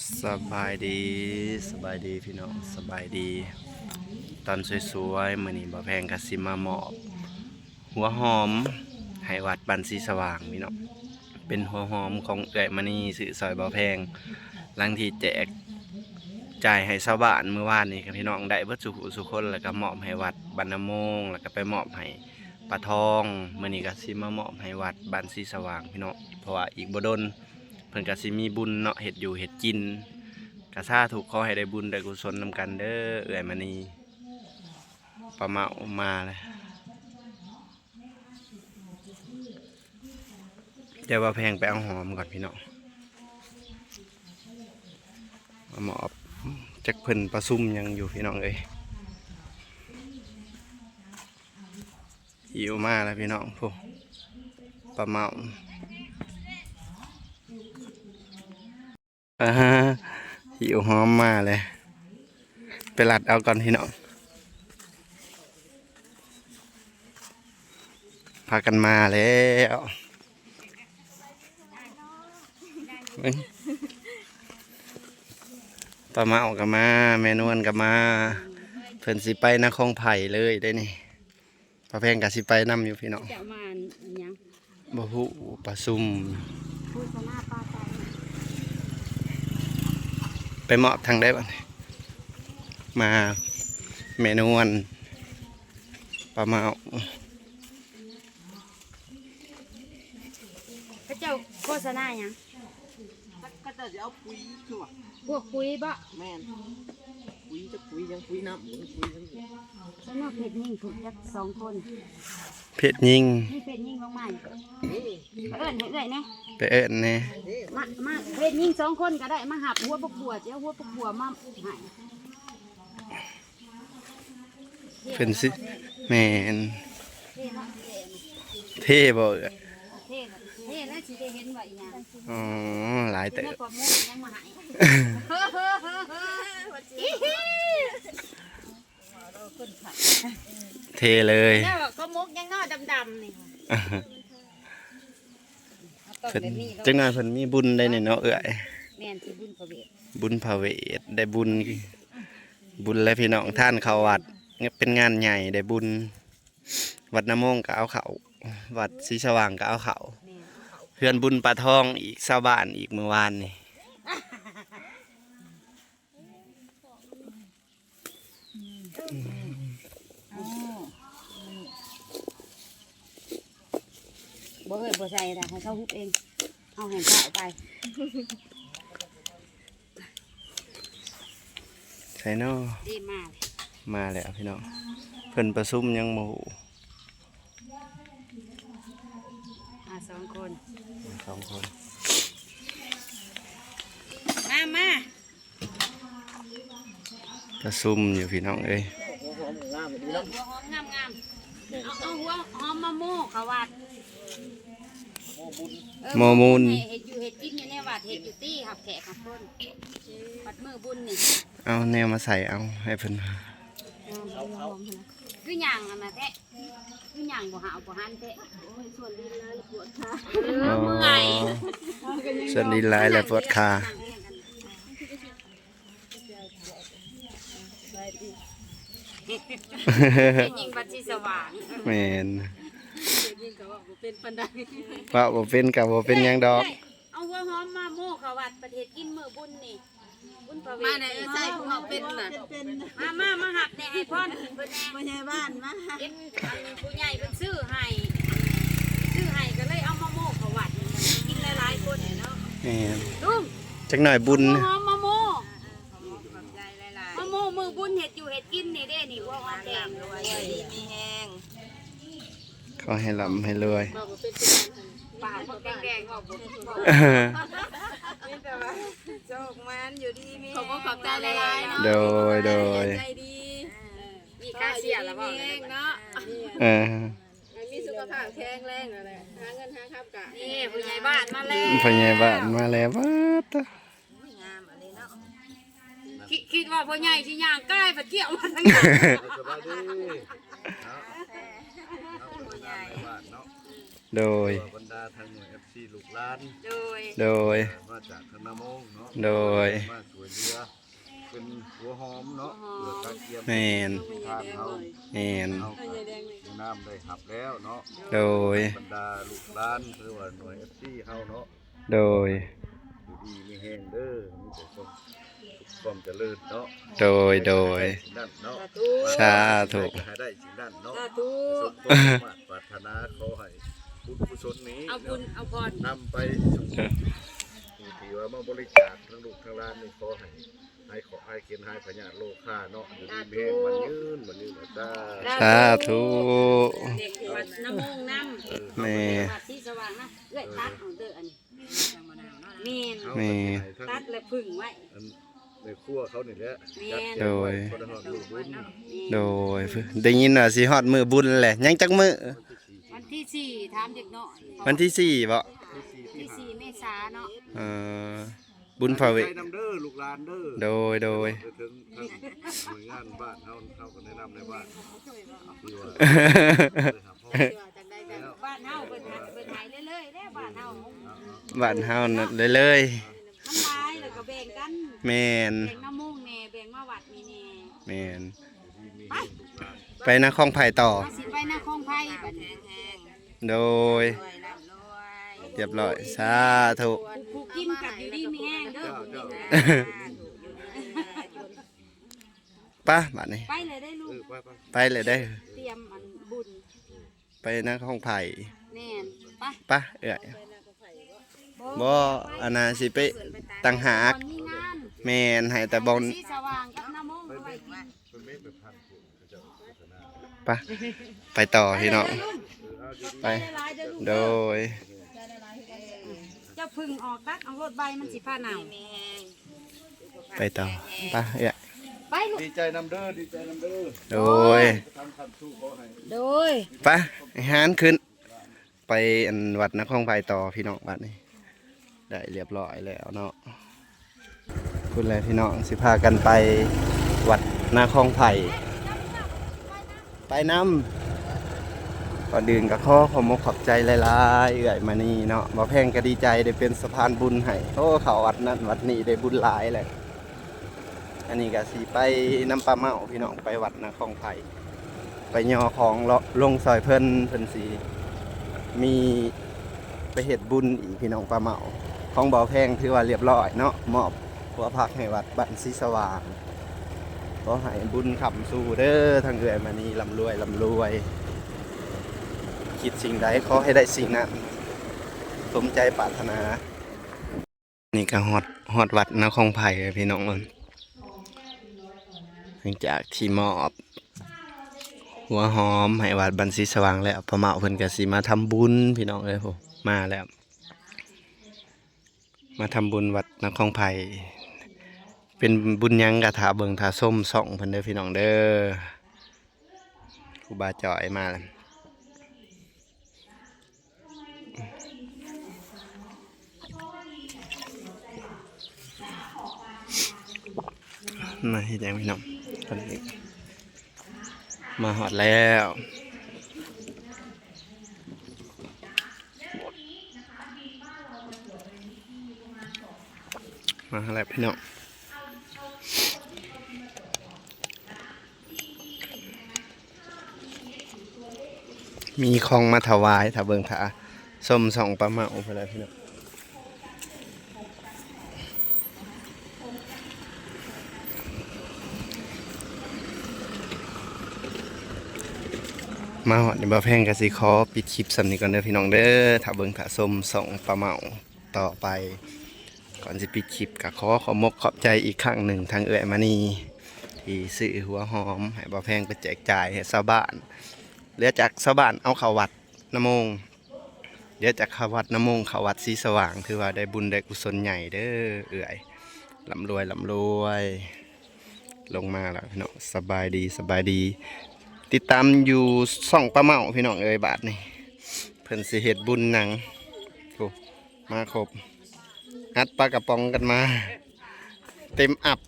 ສະບາຍດີ ສະບາຍດີພີ່ນ້ອງ ສະບາຍດີຕອນສວຍໆ. ມື້ນີ້ບ່າວແພງກະຊິມາມອບຫົວຫອມໃຫ້ວັດບ້ານສີສະຫວ່າງພີ່ນ້ອງ. ເປັນຫົວຫອມຂອງເອື້ອຍມະນີ ຊື້ຊ່ອຍບ່າວແພງ ຫຼັງທີ່ແຈກຈ່າຍໃຫ້ຊາວບ້ານມື້ວານນີ້ ພີ່ນ້ອງ ໄດ້ເບິດສູ່ຜູ້ສູ່ຄົນ ແລ້ວກະມອບໃຫ້ວັດບ້ານນາໂມງ ແລ້ວກະໄປມອບໃຫ້ ປາທອງ. ມື້ນີ້ກະຊິມາມອບໃຫ້ວັດບ້ານສີສະຫວ່າງພີ່ນ້ອງ ເພາະວ່າອີກບໍ່ດົນເພິ່ນກະຊິມີບຸນເນາະ ເຮັດຢູ່ເຮັດກິນ. ກະສາທຸ ຂໍໃຫ້ໄດ້ບຸນໄດ້ກຸສົນນຳກັນເດີ ເອື້ອຍມະນີ. ປາເມົາມາແລ້ວ ແຕ່ວ່າແພງໄປເອົາຫອມກ່ອນພີ່ນ້ອງ ມາມອບ. ຈັກເພິ່ນປະຊຸມຫຍັງຢູ່ພີ່ນ້ອງເອີຍ. ຫິ້ວມາແລ້ວພີ່ນ້ອງ ໂອ້ ປາເມົາ ອາ ຫິ້ວຫອມມາແລ້ວ ໄປລັດເອົາກ່ອນພີ່ນ້ອງ. ພາກັນມາແລ້ວ ເບິ່ງ ປາເມົາກະມາ ແມ່ນວນກະມາ ເພິ່ນຊິໄປນະຄອງໄຜ່ເລີຍເດ້ນີ້. ປາແພງກະຊິໄປນຳຢູ່ພີ່ນ້ອງ ເຈົ້າມາຫຍັງ ບໍ່ຮູ້ ປະຊຸມ ໂຄສະນາປາໄກ່ ໄປມອບທາງໃດບັດນີ້ ມາ ແມ່ນວນ ປາເມົາ. ເຂົາເຈົ້າໂຄສະນາຫຍັງ? ເຂົາເຈົ້າຊິເອົາປຸຍຄືວ່າ ພວກປຸຍບໍ? ແມ່ນ ປຸຍຈັກປຸຍຫຍັງ ປຸຍນ້ຳ ປຸຍຫຍັງ. ສະເໜີເພດຍິງຜູກຈັກສອງຄົນ ເພດຍິງ ມີເພດຍິງລົງມາຢູ່ ເອີ້ນໃຫ້ເອື້ອຍແດ່ ໄປເອີ້ນແດ່ ມາ ມາ ເພດຍິງສອງຄົນກະໄດ້ ມາຮັບຫົວບັກບົວ ຊິເອົາຫົວບັກບົວມາໃຫ້. ເພິ່ນຊິ ແມ່ນ ເທ່ບໍ່ເອື້ອຍ? ເທ່ ເທ່ແລ້ວຊິໄດ້ເຫັນວ່າອີຫຍັງ. ອໍ ຫຼາຍເຕີບ ແລ້ວປາໝຸກຍັງມາໃຫ້ ເທ່ເລີຍ ແລ້ວປາໝຸກຍັງເນາະ ດຳໆ ນີ້. ເພິ່ນ ຈັກໜ້ອຍເພິ່ນມີບຸນໄດ້ນີ້ເນາະເອື້ອຍ. ແມ່ນ ຊິບຸນພະເວດ ບຸນພະເວດ ໄດ້ບຸນ ບຸນແລ້ວພີ່ນ້ອງ ທານເຂົ້າວັດ ເປັນງານໃຫຍ່ ໄດ້ບຸນ. ວັດນາໂມງກະເອົາເຂົ້າ ວັດສີສະຫວ່າງກະເອົາເຂົ້າ ແມ່ນ ເອົາເຂົ້າ ເຮືອນບຸນປາທອງອີກ ຊາວບ້ານອີກມື້ວານນີ້. ບໍ່ເອີຍ ບໍ່ໃສ່ລະ ໃຫ້ເຂົາຫຸບເອງ ເຮົາໃຫ້ເຂົາເອົາໄປ. ໃສເນາະ ນີ້ມາ ມາແລ້ວພີ່ນ້ອງ ເພິ່ນປະຊຸມຍັງບໍ່ຮູ້. ມາສອງຄົນ ສອງຄົນ ມາ ມາ ປະຊຸມຢູ່ພີ່ນ້ອງເອີຍ. ຫົວຫອມງາມດີເນາະ ເອີ ຫົວຫອມງາມໆ ເອົາ ເອົາຫົວຫອມມາໂມ້ເຂົ້າວັດ ໂມ້ບຸນ ເອີ ໂມ້ບຸນ ໃຫ້ເຮັດຢູ່ເຮັດກິນຢູ່ໃນວັດ ເຮັດຢູ່ຕິ ຮັບແຂກຮັບຄົນ ບັດມື້ບຸນນີ້ ເອົາແນວມາໃສ່ ເອົາໃຫ້ເພິ່ນ ຄືຫຍັງອັນນັ້ນແທ້ ຄືຫຍັງບໍ່ຫາວບໍ່ຫັນແທ້. ໂອ້ຍ ສ່ວນດິນຫຼາຍແລ້ວປວດຂາ ເອີ ເມື່ອຍ ອໍ ສ່ວນດິນຫຼາຍແລ້ວປວດຂາ. ເປັນຍິງບັດຊິສະຫວ່າງ ແມ່ນ ເປັນຍິງກະເວົ້າບໍ່ເປັນປານໃດ ເວົ້າບໍ່ເປັນກະບໍ່ເປັນຫຍັງດອກ. ເອົາຫົວຫອມມາໂມ້ເຂົ້າວັດ ປະເທດກິນມື້ບຸນນີ້. ມາແດ່ ໃສ່ຜູ້ເວົ້າເປັນນະ ມາ ມາ ມາຮັບແດ່ ໃຫ້ພອນເພິ່ນແດ່ ຜູ້ໃຫຍ່ບ້ານມາ ເອັບ ອັນຜູ້ໃຫຍ່ເພິ່ນຊື້ໃຫ້ ຊື້ໃຫ້ກະເລີຍເອົາມາໂມ້ເຂົ້າວັດ ກິນຫຼາຍໆຄົນເນາະ. ແມ່ນ ລຸງ ຈັກໜ້ອຍບຸນ ເອົາຫົວຫອມມາໂມ້ ເອີ ຂອບໃຈຫຼາຍໆ ມາໂມ້ມື້ບຸນ ເຮັດຢູ່ເຮັດກິນນີ້ເດ້ນີ້ ຫົວຫອມແດງ ຢູ່ດີມີແຮງ. ຂໍໃຫ້ລ່ຳໃຫ້ລວຍ ປາກບໍ່ແຂງແດງ ເວົ້າບໍ່ເປັນ ມີແຕ່ວ່າໂຊກໝານ ຢູ່ດີມີແຮງ ຂອບໃຈຫຼາຍໆເນາະ. ໂດຍ ໂດຍ ໃຈດີ ມີຄ່າເສຍລະບໍ່ ເນາະ ເອີ ໃຫ້ມີສຸຂະພາບແຂງແຮງ ນັ້ນແຫຼະ ຫາເງິນຫາຄຳກະ ນີ້ຜູ້ໃຫຍ່ບ້ານມາແລ້ວ ຜູ້ໃຫຍ່ບ້ານມາແລ້ວ ປາດ ງາມອັນນີ້ເນາະ ຄິດ ຄິດວ່າພໍ່ໃຫຍ່ຊິຍ່າງກາຍ ພັດກ້ຽວມາທາງນີ້. ສະບາຍດີເນາະ ຜູ້ໃຫຍ່ບ້ານເນາະ. ໂດຍ ບັນດາທາງໜ່ວຍ ເອັຟຊີ ລູກຫຼານ ໂດຍ ໂດຍ ມາຈາກທາງນາໂມງເນາະ ໂດຍ ມາຊ່ວຍເຫຼືອ ເປັນຫົວຫອມເນາະ ຫົວຫອມ ເພື່ອກະກຽມ ແມ່ນ ທາງເຮົາ ແມ່ນ ເຮົາກະ ໃຫ້ຍາຍແດງ ໃຫ້ນ້ຳໄດ້ຮັບແລ້ວເນາະ ໂດຍ ບັນດາລູກຫຼານ ຫຼືວ່າໜ່ວຍ ເອັຟຊີ ເຮົາເນາະ ໂດຍ ຢູ່ດີມີແຮງເດີ ມີແຕ່ຄວາມສຸກຄວາມຈະເລີນເນາະ ໂດຍ ໂດຍ ໃຫ້ໄດ້ສິ່ງນັ້ນເນາະ ສາທຸ ໃຫ້ໄດ້ສິ່ງນັ້ນເນາະ ສາທຸ ສົມຄວາມມຸ່ງມາດປາດຖະໜາ ຂໍໃຫ້ບຸນກຸສົນນີ້ ເອົາບຸນເນາະ ເອົາພອນ ນຳໄປສູ່ ເອີ ຜູ້ທີ່ວ່າມາບໍລິຈາກທັງລູກທັງຫຼານນີ້ ຂໍໃຫ້ ຫາຍເຄາະຫາຍເຂັນຫາຍພະຍາດໂລຄາເນາະ ຢູ່ດີມີແຮງ ສາທຸ ໝັ້ນຍືນ ໝັ້ນຍືນ ສາທຸ ສາທຸ ເດັກວັດນາໂມງນຳ ເອີ ແມ່ ວັດສີສະຫວ່າງນະ ເອື້ອຍຕັດເອົາເດີອັນນີ້ ແມ່ນ ແມ່ ຕັດແລ້ວຜຶ້ງໄວ້ ອັນແມ່ຄົວເຂົານີ້ແຫຼະ ແມ່ນ ຈັດແຈງໄວ້ ໂດຍ ບໍ່ໄດ້ຮອດມື້ບຸນ ໂດຍ ໄດ້ຍິນວ່າຊິຮອດມື້ບຸນແຫຼະ ຍັງຈັກມື້? ວັນທີສີ່ ຖາມເດັກນ້ອຍ ວັນທີສີ່ບໍ? ວັນທີສີ່ເມສາເນາະ ເອີ ບຸນພະເວດ ໃຈນຳເດີລູກຫຼານເດີ ໂດຍ ໂດຍ ໄປເຖິງທາງໜ່ວຍງານບ້ານເຮົາ ເຮົາກໍແນະນຳໃນບ້ານ ຄືວ່າ ຄືວ່າຈັ່ງໃດກໍ ບ້ານເຮົາເພິ່ນໃຫ້ ເພິ່ນໃຫ້ເລື້ອຍໆແລ້ວ ບ້ານເຮົາ ບ້ານເຮົານັ້ນເລື້ອຍໆ ມັນຫຼາຍແລ້ວກໍແບ່ງກັນ ແມ່ນ ແບ່ງນາໂມງແດ່ ແບ່ງມາວັດນີ້ແດ່ ແມ່ນ ໄປ ໄປນາຄອງໄຜ່ຕໍ່ ເຮົາຊິໄປນາຄອງໄຜ່ບັດນີ້ ໂດຍ ລວຍ ລຳລວຍ ລຽບຮ້ອຍ ສາທຸ ຜູ້ ຜູ້ກິນກັບຢູ່ດີມີແຮງເດີ ຜູ້ກິນ ໄປບາດນີ້ ໄປເລີຍເດີລູກ ເອີ ໄປ ໄປ ໄປເລີຍເດີ ຕຽມອັນບຸນ ໄປນາຄອງໄຜ່ ແມ່ນ ໄປ ໄປເອື້ອຍ ບໍ່ ບໍ່ ອັນນັ້ນຊິໄປຕ່າງຫາກ ມີງານ ແມ່ນ ໃຫ້ແຕ່ບ່ອນ ສີສະຫວ່າງກັບນາໂມງ ໄປ ໄປ ໄປ ໄປຕໍ່ພີ່ນ້ອງ ໄປ ໂດຍ ເຈົ້າເພິ່ງອອກ ຕັດເອົາໂລດ ໃບມັນຊິພາເນົ່າ ໄປຕໍ່ ໄປເອື້ອຍ ໄປລູກ ດີໃຈນຳເດີ ດີໃຈນຳເດີ ໂດຍ ທາງຂັ້ນສູງຂໍໃຫ້ ໂດຍ ໄປ ຫານຂຶ້ນ ໄປອັນວັດນາຄອງໄຜ່ຕໍ່ພີ່ນ້ອງ ບາດນີ້ ໄດ້ລຽບຮ້ອຍແລ້ວເນາະ ພຸ້ນແຫຼະພີ່ນ້ອງ ຊິພາກັນໄປວັດນາຄອງໄຜ່ ໄປນຳ ກ່ອນອື່ນກໍຂໍຂອບມົກຂອບໃຈຫຼາຍໆ ເອື້ອຍມານີເນາະ ບໍ່ແພງກໍດີໃຈໄດ້ເປັນສະພານບຸນໃຫ້ ໂອ້ ເຂົ້າວັດນັ້ນວັດນີ້ໄດ້ບຸນຫຼາຍແຫຼະ ອັນນີ້ກໍຊິໄປນຳປ້າເມົ້າພີ່ນ້ອງ ໄປວັດນາຄອງໄຜ່ ໄປຍໍຂອງລົງຊ່ອຍເພິ່ນ ເພິ່ນຊິມີໄປເຮັດບຸນອີກພີ່ນ້ອງ ປ້າເມົ້າ ຂອງບໍ່ແພງຖືວ່າລຽບຮ້ອຍເນາະ ມອບຫົວພັກໃຫ້ວັດບ້ານສີສະຫວ່າງ ຂໍໃຫ້ບຸນຄ້ຳຊູເດີ ທາງເອື້ອຍມານີ ລ່ຳລວຍ ລ່ຳລວຍ ຄິດສິ່ງໃດຂໍໃຫ້ໄດ້ສິ່ງນັ້ນ ສົມໃຈປາດຖະໜາ. ນີ້ກໍຮອດ ຮອດວັດນາຄອງໄຜ່ແລ້ວພີ່ນ້ອງເອີຍ ຫຼັງຈາກທີ່ມອບຫົວຫອມໃຫ້ວັດບ້ານສີສະຫວ່າງແລ້ວ ປ້າເມົ້າເພິ່ນກໍຊິມາທຳບຸນພີ່ນ້ອງເອີຍ ໂອ້ ມາແລ້ວ ມາທຳບຸນວັດນາຄອງໄຜ່ ເປັນບຸນຫຍັງກໍຖ້າເບິ່ງຖ້າຊົມຊ່ອງເພິ່ນເດີພີ່ນ້ອງເດີ ຄູບາຈ່ອຍມາແລ້ວ. ມາເຮັດຫຍັງພີ່ນ້ອງ? ຕອນນີ້ມາຮອດແລ້ວ ມາແລ້ວພີ່ນ້ອງ. ມີຂອງມາຖວາຍ ຖ້າເບິ່ງຖ້າຊົມຊ່ອງປ້າເມົ້າພຸ້ນແຫຼະພີ່ນ້ອງ. ມາຮອດນີ້ ບ່າວແພງກໍຊິຂໍປິດຄລິບສ່ຳນີ້ກ່ອນເດີພີ່ນ້ອງເດີ ຖ້າເບິ່ງຖ້າຊົມຊ່ອງປ້າເມົ້າ ຕໍ່ໄປ. ກ່ອນຊິປິດຄລິບ ກໍຂໍຂອບມົກຂອບໃຈອີກຄັ້ງໜຶ່ງ ທາງເອື້ອຍມະນີ ທີ່ຊື້ຫົວຫອມໃຫ້ບ່າວແພງໄປແຈກຈ່າຍໃຫ້ຊາວບ້ານ ເຫຼືອຈາກຊາວບ້ານເອົາເຂົ້າວັດນາໂມງ ເຫຼືອຈາກເຂົ້າວັດນາໂມງ ເຂົ້າວັດສີສະຫວ່າງ ຖືວ່າໄດ້ບຸນໄດ້ກຸສົນໃຫຍ່ເດີເອື້ອຍ ລ່ຳລວຍ ລ່ຳລວຍ. ລົງມາແລ້ວພີ່ນ້ອງ ສະບາຍດີ ສະບາຍດີ ຕິດຕາມຢູ່ຊ່ອງປ້າເມົ້າພີ່ນ້ອງເອີຍ ບາດນີ້ເພິ່ນຊິເຮັດບຸນຫຍັງ ໂອ້ ມາຄົບ ອັດປາກະປ໋ອງກັນມາ ເຕັມອັບ